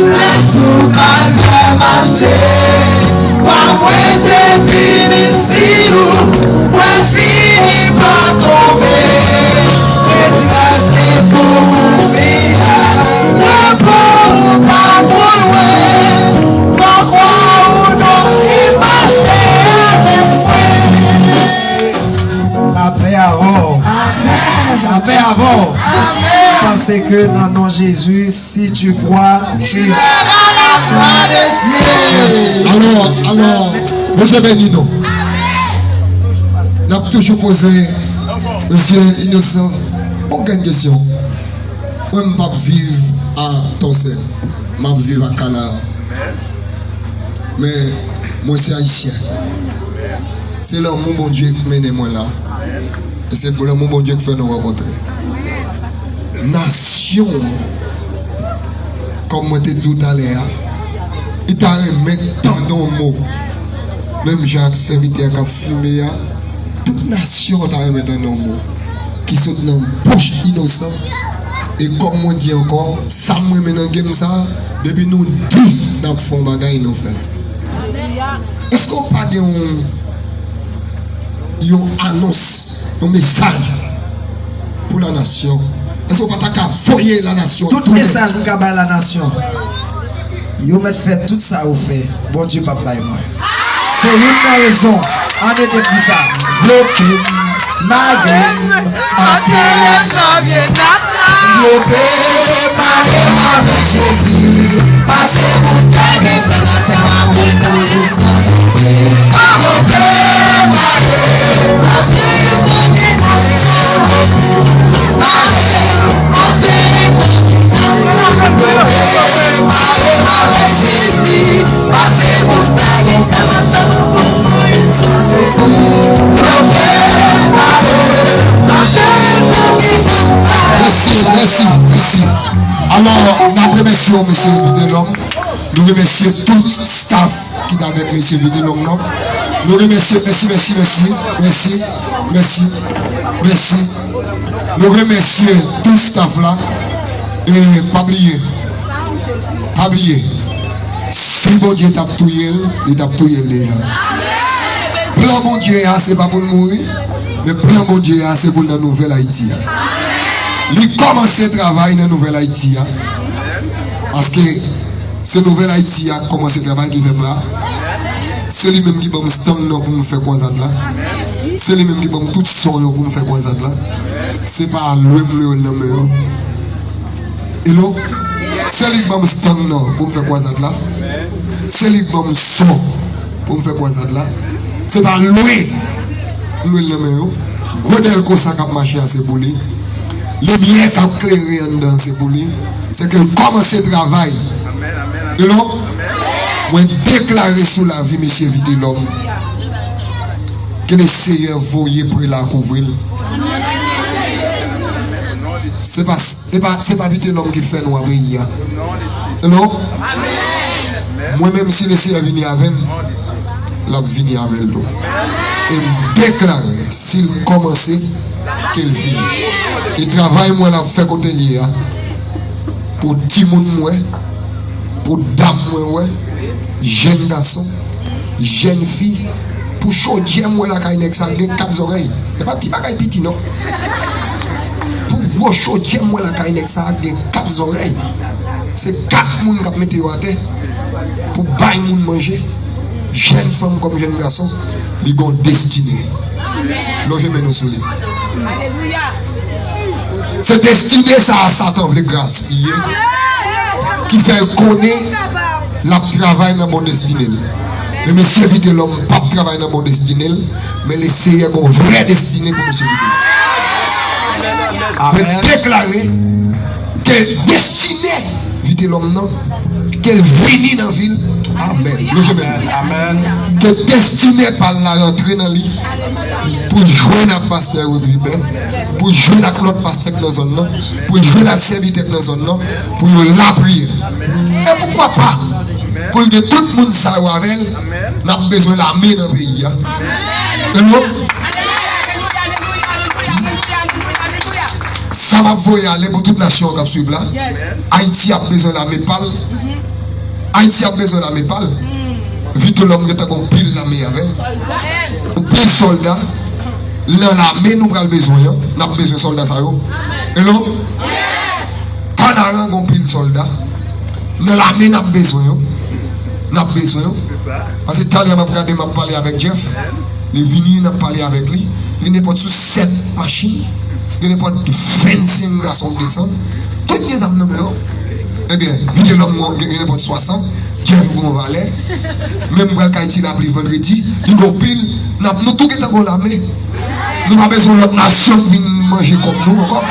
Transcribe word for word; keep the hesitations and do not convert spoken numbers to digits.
Lè sou kalvè mache, vwa mwen te vin isi ou, mwen fini pa tonbe. Se gras li pou ou vin la, repo ou pa twò lwen. Mwen kwè ou non ki mache avèk mwen. Lapè avè w. Lapè avè w. Paske nan non Jezi, si tu crois, tu verras la gloire de Dieu. Alò, alò, Bondye beni nou. N ap toujou poze mesye Inosan yon grenn kesyon. Mwen, m p ap viv a Tòsè. M ap viv a Kana. Men, mwen se ayisyen. Se lanmou Bondye k mennen mwen la. E se pou lanmou Bondye k fè nou rankontre. Nasyon, kòm mwen te di w talè a, li ta renmen tande yon mo. Menm jan ak sèvitè k ap fimen an, tout nasyon ta renmen tande yon mo ki sot nan bouch Inosan. E kòm mwen di ankò, sa m renmen nan game sa, depi nou di n ap fè yon bagay, nou fè l. Èske w pa gen yon, yon anons, yon mesaj pou lanasyon? Èske w pa ta ka voye lanasyon? Tout mesaj m ka bay lanasyon, yo mèt fè tout sa yo fè, Bondye p ap bay mwen. Se youn nan rezon, ann ede m di sa, vloke m, mare m, antere m nan vye nat la. Yo te mare m avèk Jezi, pase pou m ta gen pè nan tè a pou l ta rezon Jezi. Yo te mare m avèk Jezi, mare m, antere m nan vye nat la. Yo te mare m avèk Jezi, pase pou m ta gen pè nan tè a pou l ta rezon Jezi. Yo te mare m. Mèsi, mèsi, mèsi. Alò, n ap remèsye w, mesye Vitelhomme. Nou remèsye tout staff ki t avèk mesye Vitelhomme nan. Nou remèsye, mèsi, mèsi, mèsi, mèsi, mèsi, mèsi. Nou remèsye tout staff la. E pa bliye, pa bliye, si Bondye t ap touye l, li t ap touye l deja. Plan Bondye a, se pa pou l mouri, men plan Bondye a, se pou l nan nouvèl Ayiti a. Li kòmanse travay nan nouvèl Ayiti a. Paske se nouvèl Ayiti a k kòmanse travay ki fè m la. Se li menm ki ban m stand nan pou m fè kwazad la. Se li menm ki ban m tout son yo pou m fè kwazad la. Se pa lwe m lwe yo nan men yo. Hello? Se li k ban m stand nan pou m fè kwazad la. Se li k ban m son pou m fè kwazad la. Se pa lwe m lwe l nan men yo. Gwo dèlko sa k ap mache a, se pou li. Limyè k ap klere anndan, se pou li. Se ke l kòmanse travay. Hello? Mwen deklare sou lavi mesye Vitelhomme, ke le Seyè voye prela kouvri l. Se pa, se pa, se pa Vitelhomme ki fè nou an peyi a. Hello? Mwen menm, si le Seyè vini avè m, l ap vini avè l tou. E m deklare, si l kòmanse, ke l fini. E travay mwen l ap fè kote l ye a, pou timoun mwen, pou dam mwen wè, jèn gason, jèn fi, pou chodyè m wè lakay nèg sa gen kat zòrèy. E pa ti bagay piti non. Pou gwo chodyè m wè lakay nèg sa gen kat zòrèy. Se kat moun k ap mete yo atè pou bay moun manje. Jèn fanm kòm jèn gason, li gon destine. Lonje men nou sou li. Se destine sa a Satan vle gaspiye, ki fè l konnen l ap travay nan bon destine l. Men mesye Vitelhomme p ap travay nan bon destine l, men le Seyè gon vrè destine pou mesye Vitelhomme. Mwen deklare ke destine Vitelhomme nan, ke l vini nan vi l. Amèn. Lonje men nou. Ke destine pa l la rantre nan li, pou l jwenn ak pastè Rudribert, pou l jwenn ak lòt pastè k nan zòn nan, pou l jwenn ak sèvitè k nan zòn nan, pou yo lapriyè. E poukwa pa, pou l gen tout moun sa yo avè l, n ap bezwen lame nan peyi a. Hello? Sa m ap voye ale pou tout nasyon an k ap swiv la. Ayiti ap bezwen lame pa l. Ayiti ap bezwen lame pa l. Vitelhomme gentan gen yon pil lame avè l. Yon pil sòlda. Nan lame nou pral bezwen an, n ap bezwen sòlda sa yo. Hello? Panaran gen yon pil sòlda. Nan lame n ap bezwen yo. N ap bezwen yo. Paske talè m ap gade, m ap pale avèk Jeff. Li vini, n ap pale avèk li. Li nenpòt sou sèt machin. Li nenpòt vennsenk gason k desann. Tout gen zam nan men yo. Ebyen, Vitelhomme gen nenpòt swasant. Jeff gen yon valè. Menm pral kay Ti Lapli vandredi. Li gen pil. N ap, nou tou gentan gen lame. Nou pa bezwen lòt nasyon k vin manje kòb nou ankò.